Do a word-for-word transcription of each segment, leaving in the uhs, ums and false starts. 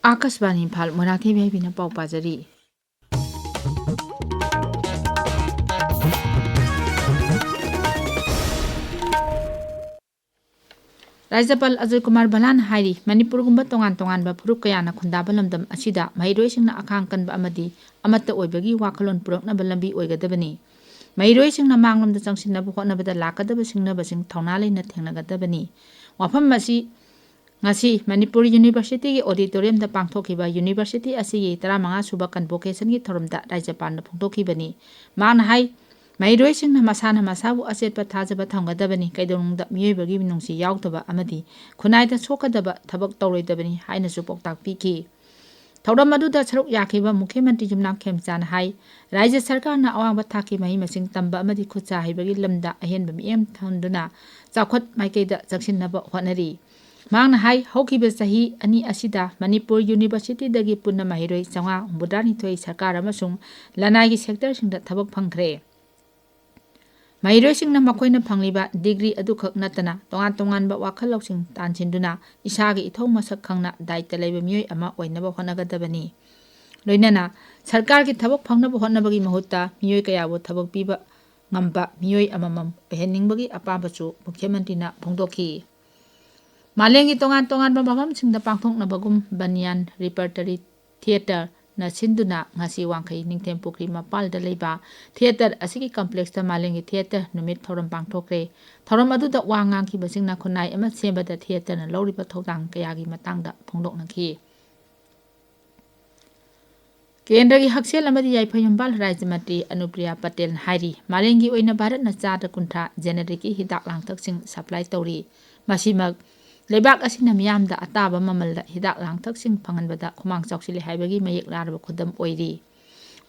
ꯑꯥꯀꯥꯁꯕꯥꯅꯤ ꯏꯝꯐꯥꯜ, ꯃꯣꯏꯔꯥꯡꯊꯦꯝ ꯍꯩꯕꯤꯅ ꯄꯥꯎ ꯄꯥꯖꯔꯤ꯫ ꯔꯥꯖ꯭ꯌꯄꯥꯜ ꯑꯖꯣꯏ ꯀꯨꯃꯥꯔ ꯚꯜꯂꯥꯅ ꯍꯥꯏꯔꯤ, ꯃꯅꯤꯄꯨꯔꯒꯨꯝꯕ ꯇꯣꯉꯥꯟ ꯇꯣꯉꯥꯟꯕ ꯐꯨꯔꯨꯞ ꯀꯌꯥꯅ ꯈꯨꯟꯗꯥꯕ ꯂꯝꯗꯝ ꯑꯁꯤꯗ ꯃꯍꯩꯔꯣꯏꯁꯤꯡꯅ ꯑꯈꯥꯡ ꯀꯟꯕ ꯑꯃꯗꯤ ꯑꯃꯠꯇ ꯑꯣꯏꯕꯒꯤ ꯋꯥꯈꯜꯂꯣꯟ ꯄꯨꯔꯛꯅꯕ ꯂꯝꯕꯤ ꯑꯣꯏꯒꯗꯕꯅꯤ꯫ ꯃꯍꯩꯔꯣꯏꯁꯤꯡꯅ ꯃꯥꯡꯂꯣꯝꯗ ꯆꯪꯁꯤꯟꯅꯕ ꯍꯣꯠꯅꯕꯗ ꯂꯥꯛꯀꯗꯕ ꯁꯤꯡꯅꯕꯁꯤꯡ ꯊꯧꯅꯥ ꯂꯩꯅ ꯊꯦꯡꯅꯒꯗꯕꯅꯤ꯫ ꯋꯥꯐꯝ ꯑꯁꯤ ꯉꯁꯤ ꯃꯅꯤꯄꯨꯔ ꯌꯨꯅꯤꯚꯔꯁꯤꯇꯤꯒꯤ ꯑꯣꯗꯤꯇꯣꯔꯤꯌꯝꯗ ꯄꯥꯡꯊꯣꯛꯈꯤꯕ ꯌꯨꯅꯤꯚꯔꯁꯤꯇꯤ ꯑꯁꯤꯒꯤ ꯇꯔꯥꯃꯉꯥ ꯁꯨꯕ ꯀꯟꯚꯣꯀꯦꯁꯟꯒꯤ ꯊꯧꯔꯝꯗ ꯔꯥꯖ꯭ꯌꯄꯥꯜꯅ ꯐꯣꯡꯗꯣꯛꯈꯤꯕꯅꯤ꯫ ꯃꯍꯥꯛꯅ ꯍꯥꯏ, ꯃꯍꯩꯔꯣꯏꯁꯤꯡꯅ ꯃꯁꯥꯅ ꯃꯁꯥꯕꯨ ꯑꯆꯦꯠꯄ ꯊꯥꯖꯕ ꯊꯝꯒꯗꯕꯅꯤ, ꯀꯩꯗꯧꯅꯨꯡꯗ ꯃꯤꯑꯣꯏꯕꯒꯤ ꯃꯤꯅꯨꯡꯁꯤ ꯌꯥꯎꯗꯕ ꯑꯃꯗꯤ ꯈꯨꯟꯅꯥꯏꯗ ꯁꯣꯛꯀꯗꯕ ꯊꯕꯛ ꯇꯧꯔꯣꯏꯗꯕꯅꯤ ꯍꯥꯏꯅꯁꯨ ꯄꯥꯎꯇꯥꯛ ꯄꯤꯈꯤ꯫ ꯊꯧꯔꯝ ꯑꯗꯨꯗ ꯁꯔꯨꯛ ꯌꯥꯈꯤꯕ ꯃꯨꯈ꯭ꯌ ꯃꯟꯇ꯭ꯔꯤ ꯌꯨꯝꯅꯥꯝ ꯈꯦꯝꯆꯥꯟꯅ ꯍꯥꯏ, ꯔꯥꯖ꯭ꯌ ꯁꯔꯀꯥꯔꯅ ꯑꯋꯥꯡꯕ ꯊꯥꯛꯀꯤ ꯃꯍꯩ ꯃꯁꯤꯡ ꯇꯝꯕ ꯑꯃꯗꯤ ꯈꯨꯠꯁꯥ ꯍꯩꯕꯒꯤ ꯂꯝꯗ ꯑꯍꯦꯟꯕ ꯃꯤꯠꯌꯦꯡ ꯊꯝꯗꯨꯅ ꯆꯥꯎꯈꯠ ꯃꯥꯏꯀꯩꯗ ꯆꯪꯁꯤꯟꯅꯕ ꯍꯣꯠꯅꯔꯤ꯫ ꯃꯍꯥꯛꯅ ꯍꯥꯏ, ꯍꯧꯈꯤꯕ ꯆꯍꯤ ꯑꯅꯤ ꯑꯁꯤꯗ ꯃꯅꯤꯄꯨꯔ ꯌꯨꯅꯤꯚꯔꯁꯤꯇꯤꯗꯒꯤ ꯄꯨꯟꯅ ꯃꯍꯩꯔꯣꯏ ꯆꯥꯝꯃꯉꯥ ꯍꯨꯝꯐꯨꯇꯔꯥꯅꯤꯊꯣꯏ ꯁꯔꯀꯥꯔ ꯑꯃꯁꯨꯡ ꯂꯅꯥꯏꯒꯤ ꯁꯦꯛꯇꯔꯁꯤꯡꯗ ꯊꯕꯛ ꯐꯪꯈ꯭ꯔꯦ꯫ ꯃꯍꯩꯔꯣꯏꯁꯤꯡꯅ ꯃꯈꯣꯏꯅ ꯐꯪꯂꯤꯕ ꯗꯤꯒ꯭ꯔꯤ ꯑꯗꯨꯈꯛ ꯅꯠꯇꯅ ꯇꯣꯉꯥꯟ ꯇꯣꯉꯥꯟꯕ ꯋꯥꯈꯜ ꯂꯧꯁꯤꯡ ꯇꯥꯟꯁꯤꯟꯗꯨꯅ ꯏꯁꯥꯒꯤ ꯏꯊꯧ ꯃꯁꯛ ꯈꯪꯅ ꯗꯥꯏꯇ ꯂꯩꯕ ꯃꯤꯑꯣꯏ ꯑꯃ ꯑꯣꯏꯅꯕ ꯍꯣꯠꯅꯒꯗꯕꯅꯤ꯫ ꯂꯣꯏꯅꯅ ꯁꯔꯀꯥꯔꯒꯤ ꯊꯕꯛ ꯐꯪꯅꯕ ꯍꯣꯠꯅꯕꯒꯤ ꯃꯍꯨꯠꯇ ꯃꯤꯑꯣꯏ ꯀꯌꯥꯕꯨ ꯊꯕꯛ ꯄꯤꯕ ꯉꯝꯕ ꯃꯤꯑꯣꯏ ꯑꯃꯃꯝ ꯑꯣꯏꯍꯟꯅꯤꯡꯕꯒꯤ ꯑꯄꯥꯝꯕꯁꯨ ꯃꯨꯈ꯭ꯌ ꯃꯟꯇ꯭ꯔꯤꯅ ꯐꯣꯡꯗꯣꯛꯈꯤ꯫ ꯃꯥꯂꯦꯝꯒꯤ ꯇꯣꯉꯥꯟ ꯇꯣꯉꯥꯟꯕ ꯃꯐꯝꯁꯤꯡꯗ ꯄꯥꯡꯊꯣꯛꯅꯕꯒꯨꯝ ꯕꯅꯤꯌꯥꯟ ꯔꯤꯄꯔꯇꯔꯤ ꯊꯤꯌꯦꯇꯔꯅ ꯁꯤꯟꯗꯨꯅ ꯉꯁꯤ ꯋꯥꯡꯈꯩ ꯅꯤꯡꯊꯦꯝ ꯄꯨꯈ꯭ꯔꯤ ꯃꯄꯥꯜꯗ ꯂꯩꯕ ꯊꯤꯌꯦꯇꯔ ꯑꯁꯤꯒꯤ ꯀꯝꯄ꯭ꯂꯦꯛꯁꯇ ꯃꯥꯂꯦꯝꯒꯤ ꯊꯤꯌꯦꯇꯔ ꯅꯨꯃꯤꯠ ꯊꯧꯔꯝ ꯄꯥꯡꯊꯣꯛꯈ꯭ꯔꯦ꯫ ꯊꯧꯔꯝ ꯑꯗꯨꯗ ꯋꯥ ꯉꯥꯡꯈꯤꯕꯁꯤꯡꯅ ꯈꯨꯟꯅꯥꯏ ꯑꯃ ꯁꯦꯝꯕꯗ ꯊꯤꯌꯦꯇꯔꯅ ꯂꯧꯔꯤꯕ ꯊꯧꯗꯥꯡ ꯀꯌꯥꯒꯤ ꯃꯇꯥꯡꯗ ꯐꯣꯡꯗꯣꯛꯅꯈꯤ꯫ ꯀꯦꯟꯗ꯭ꯔꯒꯤ ꯍꯛꯁꯦꯜ ꯑꯃꯗꯤ ꯌꯥꯏꯐ ꯌꯨꯝꯕꯥꯜ ꯔꯥꯖ꯭ꯌ ꯃꯟꯇ꯭ꯔꯤ ꯑꯅꯨꯄ꯭ꯔꯤꯌꯥ ꯄꯇꯦꯜꯅ ꯍꯥꯏꯔꯤ, ꯃꯥꯂꯦꯝꯒꯤ ꯑꯣꯏꯅ ꯚꯥꯔꯠꯅ ꯆꯥꯗ ꯀꯨꯟꯊ꯭ꯔꯥ ꯖꯦꯅꯦꯔꯤꯛꯀꯤ ꯍꯤꯗꯥꯛ ꯂꯥꯡꯊꯛꯁꯤꯡ ꯁꯄ꯭ꯂꯥꯏ ꯇꯧꯔꯤ꯫ ꯃꯁꯤꯃꯛ ꯂꯩꯕꯥꯛ ꯑꯁꯤꯅ ꯃꯤꯌꯥꯝꯗ ꯑꯇꯥꯕ ꯃꯃꯜꯗ ꯍꯤꯗꯥꯛ ꯂꯥꯡꯊꯛꯁꯤꯡ ꯐꯪꯍꯟꯕꯗ ꯈꯨꯃꯥꯡ ꯆꯥꯎꯁꯤꯜꯂꯦ ꯍꯥꯏꯕꯒꯤ ꯃꯌꯦꯛ ꯂꯥꯔꯕ ꯈꯨꯗꯝ ꯑꯣꯏꯔꯤ꯫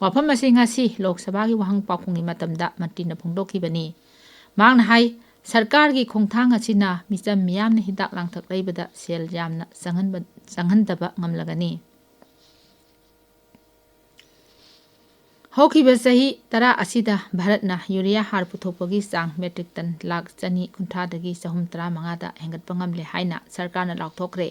ꯋꯥꯐꯝ ꯑꯁꯤ ꯉꯁꯤ ꯂꯣꯛ ꯁꯚꯥꯒꯤ ꯋꯥꯍꯪ ꯄꯥꯎꯈꯨꯝꯒꯤ ꯃꯇꯝꯗ ꯃꯟꯇ꯭ꯔꯤꯅ ꯐꯣꯡꯗꯣꯛꯈꯤꯕꯅꯤ꯫ ꯃꯍꯥꯛꯅ ꯍꯥꯏ, ꯁꯔꯀꯥꯔꯒꯤ ꯈꯣꯡꯊꯥꯡ ꯑꯁꯤꯅ ꯃꯤꯆꯝ ꯃꯤꯌꯥꯝꯅ ꯍꯤꯗꯥꯛ ꯂꯥꯡꯊꯛ ꯂꯩꯕꯗ ꯁꯦꯜ ꯌꯥꯝꯅ ꯆꯪꯍꯟꯕ, ꯆꯪꯍꯟꯗꯕ ꯉꯝꯂꯒꯅꯤ꯫ ꯍꯧꯈꯤꯕ ꯆꯍꯤ ꯇꯔꯥ ꯑꯁꯤꯗ ꯚꯥꯔꯠꯅ ꯌꯨꯔꯤꯌꯥ ꯍꯥꯔ ꯄꯨꯊꯣꯛꯄꯒꯤ ꯆꯥꯡ ꯃꯦꯇ꯭ꯔꯤꯛ ꯇꯟ ꯂꯥꯈ ꯆꯅꯤ ꯀꯨꯟꯊ꯭ꯔꯥꯗꯒꯤ ꯆꯍꯨꯝ ꯇꯔꯥꯃꯉꯥꯗ ꯍꯦꯟꯒꯠꯄ ꯉꯝꯂꯦ ꯍꯥꯏꯅ ꯁꯔꯀꯥꯔꯅ ꯂꯥꯎꯊꯣꯛꯈ꯭ꯔꯦ꯫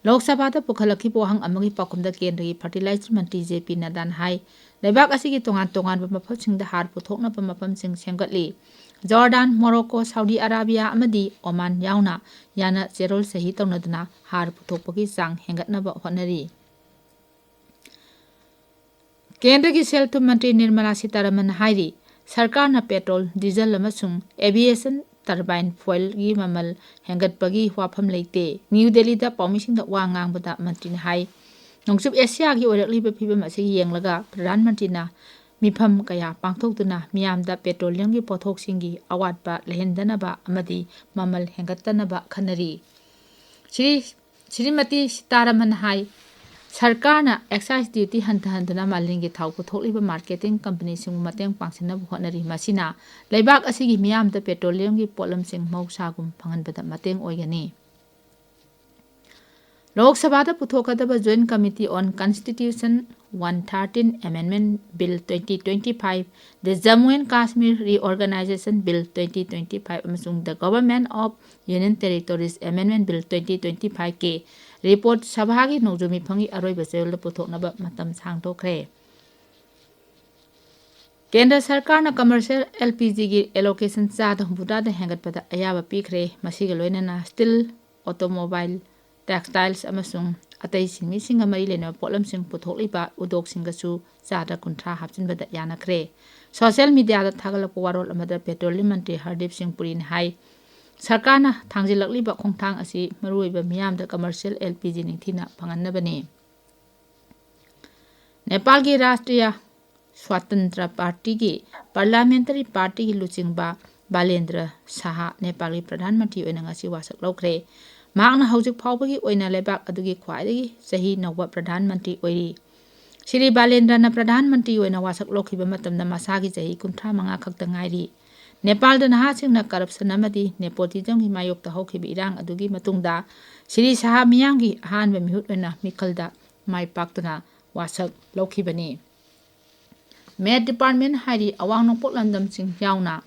ꯂꯣꯛ ꯁꯚꯥꯗ ꯄꯨꯈꯠꯂꯛꯈꯤꯕ ꯋꯥꯍꯪ ꯑꯃꯒꯤ ꯄꯥꯎꯈꯨꯝꯗ ꯀꯦꯟꯗ꯭ꯔꯒꯤ ꯐꯔꯇꯤꯂꯥꯏꯖꯔ ꯃꯟꯇ꯭ꯔꯤ ꯖꯦ ꯄꯤ ꯅꯗꯥꯅ ꯍꯥꯏ, ꯂꯩꯕꯥꯛ ꯑꯁꯤꯒꯤ ꯇꯣꯉꯥꯟ ꯇꯣꯉꯥꯟꯕ ꯃꯐꯝꯁꯤꯡꯗ ꯍꯥꯔ ꯄꯨꯊꯣꯛꯅꯕ ꯃꯐꯝꯁꯤꯡ ꯁꯦꯝꯒꯠꯂꯤ꯫ ꯖꯣꯔꯗꯥꯟ, ꯃꯣꯔꯣꯀꯣ, ꯁꯥꯎꯗꯤ ꯑꯔꯥꯕꯤꯌꯥ ꯑꯃꯗꯤ ꯑꯣꯃꯥꯟ ꯌꯥꯎꯅ ꯌꯥꯅ ꯆꯦꯔꯣꯜ ꯁꯍꯤ ꯇꯧꯅꯗꯨꯅ ꯍꯥꯔ ꯄꯨꯊꯣꯛꯄꯒꯤ ꯆꯥꯡ ꯍꯦꯟꯒꯠꯅꯕ ꯍꯣꯠꯅꯔꯤ꯫ ꯀꯦꯟꯗ꯭ꯔꯒꯤ ꯁꯦꯜ ꯊꯨꯝ ꯃꯟꯇ꯭ꯔꯤ ꯅꯤꯔꯃꯂꯥ ꯁꯤꯇꯥꯔꯥꯃꯟꯅ ꯍꯥꯏꯔꯤ, ꯁꯔꯀꯥꯔꯅ ꯄꯦꯇ꯭ꯔꯣꯜ, ꯗꯤꯖꯜ ꯑꯃꯁꯨꯡ ꯑꯦꯚꯤꯌꯦꯁꯟ ꯇꯔꯕꯥꯏꯟ ꯐ꯭ꯌꯨꯑꯦꯜꯒꯤ ꯃꯃꯜ ꯍꯦꯟꯒꯠꯄꯒꯤ ꯋꯥꯐꯝ ꯂꯩꯇꯦ꯫ ꯅ꯭ꯌꯨ ꯗꯦꯜꯂꯤꯗ ꯄꯥꯎꯃꯤꯁꯤꯡꯗ ꯋꯥ ꯉꯥꯡꯕꯗ ꯃꯟꯇ꯭ꯔꯤꯅ ꯍꯥꯏ, ꯅꯣꯡꯆꯨꯞ ꯑꯦꯁꯤꯌꯥꯒꯤ ꯑꯣꯏꯔꯛꯂꯤꯕ ꯐꯤꯕꯝ ꯑꯁꯤ ꯌꯦꯡꯂꯒ ꯄ꯭ꯔꯙꯥꯟ ꯃꯟꯇ꯭ꯔꯤꯅ ꯃꯤꯐꯝ ꯀꯌꯥ ꯄꯥꯡꯊꯣꯛꯇꯨꯅ ꯃꯤꯌꯥꯝꯗ ꯄꯦꯇ꯭ꯔꯣꯂꯤꯌꯝꯒꯤ ꯄꯣꯠꯊꯣꯛꯁꯤꯡꯒꯤ ꯑꯋꯥꯠꯄ ꯂꯩꯍꯟꯗꯅꯕ ꯑꯃꯗꯤ ꯃꯃꯜ ꯍꯦꯟꯒꯠꯇꯅꯕ ꯈꯟꯅꯔꯤ꯫ ꯁ꯭ꯔꯤ, ꯁ꯭ꯔꯤꯃꯇꯤ ꯁꯤꯇꯥꯔꯥꯃꯟ ꯍꯥꯏ, ꯁꯔꯀꯥꯔꯅ ꯑꯦꯛꯁꯥꯏꯖ ꯗ꯭ꯌꯨꯇꯤ ꯍꯟꯊꯍꯟꯗꯨꯅ ꯃꯥꯂꯦꯝꯒꯤ ꯊꯥꯎ ꯄꯨꯊꯣꯛꯂꯤꯕ ꯃꯥꯔꯀꯦꯇꯤꯡ ꯀꯝꯄꯅꯤꯁꯤꯡꯕꯨ ꯃꯇꯦꯡ ꯄꯥꯡꯁꯤꯟꯅꯕ ꯍꯣꯠꯅꯔꯤ꯫ ꯃꯁꯤꯅ ꯂꯩꯕꯥꯛ ꯑꯁꯤꯒꯤ ꯃꯤꯌꯥꯝꯗ ꯄꯦꯇ꯭ꯔꯣꯂꯤꯌꯝꯒꯤ ꯄꯣꯠꯂꯝꯁꯤꯡ ꯃꯍꯧꯁꯥꯒꯨꯝ ꯐꯪꯍꯟꯕꯗ ꯃꯇꯦꯡ ꯑꯣꯏꯒꯅꯤ꯫ ꯂꯣꯛ ꯁꯚꯥꯗ ꯄꯨꯊꯣꯛꯀꯗꯕ Joint Committee on Constitution one thirteen Amendment Bill twenty twenty-five, the Jammu and Kashmir Reorganization Bill twenty twenty-five ꯑꯃꯁꯨꯡ the Government of Union Territories Amendment Bill twenty twenty-five ꯀꯤ ꯔꯤꯄꯣꯔꯠ ꯁꯚꯥꯒꯤ ꯅꯣꯡꯖꯨ ꯃꯤꯐꯝꯒꯤ ꯑꯔꯣꯏꯕ ꯆꯌꯣꯜꯗ ꯄꯨꯊꯣꯛꯅꯕ ꯃꯇꯝ ꯁꯥꯡꯗꯣꯛꯈ꯭ꯔꯦ꯫ ꯀꯦꯟꯗ꯭ꯔ ꯁꯔꯀꯥꯔꯅ commercial L P G ꯒꯤ allocation ꯆꯥꯗ ꯍꯨꯝꯐꯨꯇꯔꯥꯗ ꯍꯦꯟꯒꯠꯄꯗ ꯑꯌꯥꯕ ꯄꯤꯈ꯭ꯔꯦ꯫ ꯃꯁꯤꯒ ꯂꯣꯏꯅꯅ steel, automobile, textiles ꯑꯃꯁꯨꯡ ꯑꯇꯩ ꯁꯤꯟꯃꯤꯁꯤꯡꯒ ꯃꯔꯤ ꯂꯩꯅꯕ ꯄꯣꯠꯂꯝꯁꯤꯡ ꯄꯨꯊꯣꯛꯂꯤꯕ ꯎꯗꯣꯛꯁꯤꯡꯒꯁꯨ ꯆꯥꯗ ꯀꯨꯟꯊ꯭ꯔꯥ ꯍꯥꯞꯆꯤꯟꯕꯗ ꯌꯥꯅꯈ꯭ꯔꯦ꯫ Social media ꯗ ꯊꯥꯒꯠꯂꯛꯄ ꯋꯥꯔꯣꯜ ꯑꯃꯗ petroleum ꯃꯟꯇ꯭ꯔꯤ ꯍꯔꯗꯤꯞ ꯁꯤꯡ ꯄꯨꯔꯤꯅ ꯍꯥꯏ, ꯁꯔꯀꯥꯔꯅ ꯊꯥꯡꯖꯤꯜꯂꯛꯂꯤꯕ ꯈꯣꯡꯊꯥꯡ ꯑꯁꯤ ꯃꯔꯨꯑꯣꯏꯕ ꯃꯤꯌꯥꯝꯗ commercial L P G ꯅꯤꯡꯊꯤꯅ ꯐꯪꯍꯟꯅꯕꯅꯤ꯫ ꯅꯦꯄꯥꯜꯒꯤ ꯔꯥꯁꯇ꯭ꯔꯤꯌꯥ ꯁ꯭ꯋꯥꯇꯟꯇ꯭ꯔ ꯄꯥꯔꯇꯤꯒꯤ parliamentary party ꯒꯤ ꯂꯨꯆꯤꯡꯕ ꯕꯥꯂꯦꯟꯗ꯭ꯔ ꯁꯥꯍꯥ ꯅꯦꯄꯥꯜꯒꯤ ꯄ꯭ꯔꯙꯥꯟ ꯃꯟꯇ꯭ꯔꯤ ꯑꯣꯏꯅ ꯉꯁꯤ ꯋꯥꯁꯛ ꯂꯧꯈ꯭ꯔꯦ꯫ ꯃꯍꯥꯛꯅ ꯍꯧꯖꯤꯛ ꯐꯥꯎꯕꯒꯤ ꯑꯣꯏꯅ ꯂꯩꯕꯥꯛ ꯑꯗꯨꯒꯤ ꯈ꯭ꯋꯥꯏꯗꯒꯤ ꯆꯍꯤ ꯅꯧꯕ ꯄ꯭ꯔꯙꯥꯟ ꯃꯟꯇ꯭ꯔꯤ ꯑꯣꯏꯔꯤ꯫ ꯁ꯭ꯔꯤ ꯕꯥꯂꯦꯟꯗ꯭ꯔꯅ ꯄ꯭ꯔꯙꯥꯟ ꯃꯟꯇ꯭ꯔꯤ ꯑꯣꯏꯅ ꯋꯥꯁꯛ ꯂꯧꯈꯤꯕ ꯃꯇꯝꯗ ꯃꯁꯥꯒꯤ ꯆꯍꯤ ꯀꯨꯟꯊ꯭ꯔꯥ ꯃꯉꯥ ꯈꯛꯇ ꯉꯥꯏꯔꯤ꯫ ꯅꯦꯄꯥꯜꯗ ꯅꯍꯥꯁꯤꯡꯅ corruption ꯑꯃꯗꯤ nepotism ꯒꯤ ꯃꯥꯌꯣꯛꯇ ꯍꯧꯈꯤꯕ ꯏꯔꯥꯡ ꯑꯗꯨꯒꯤ ꯃꯇꯨꯡꯗ ꯁ꯭ꯔꯤ ꯁꯥꯍꯥ ꯃꯤꯌꯥꯝꯒꯤ ꯑꯍꯥꯟꯕ ꯃꯤꯍꯨꯠ ꯑꯣꯏꯅ ꯃꯤꯈꯜꯗ ꯃꯥꯏ ꯄꯥꯛꯇꯨꯅ ꯋꯥꯁꯛ ꯂꯧꯈꯤꯕꯅꯤ꯫ Met Department ꯍꯥꯏꯔꯤ, ꯑꯋꯥꯡ ꯅꯣꯡꯄꯣꯛ ꯂꯝꯗꯝꯁꯤꯡ ꯌꯥꯎꯅ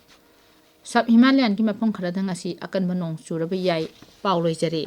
sub Himalayan ꯒꯤ ꯃꯐꯝ ꯈꯔꯗ ꯉꯁꯤ ꯑꯀꯟꯕ ꯅꯣꯡ ꯆꯨꯔꯕ ꯌꯥꯏ꯫ ꯄꯥꯎ ꯂꯣꯏꯖꯔꯦ꯫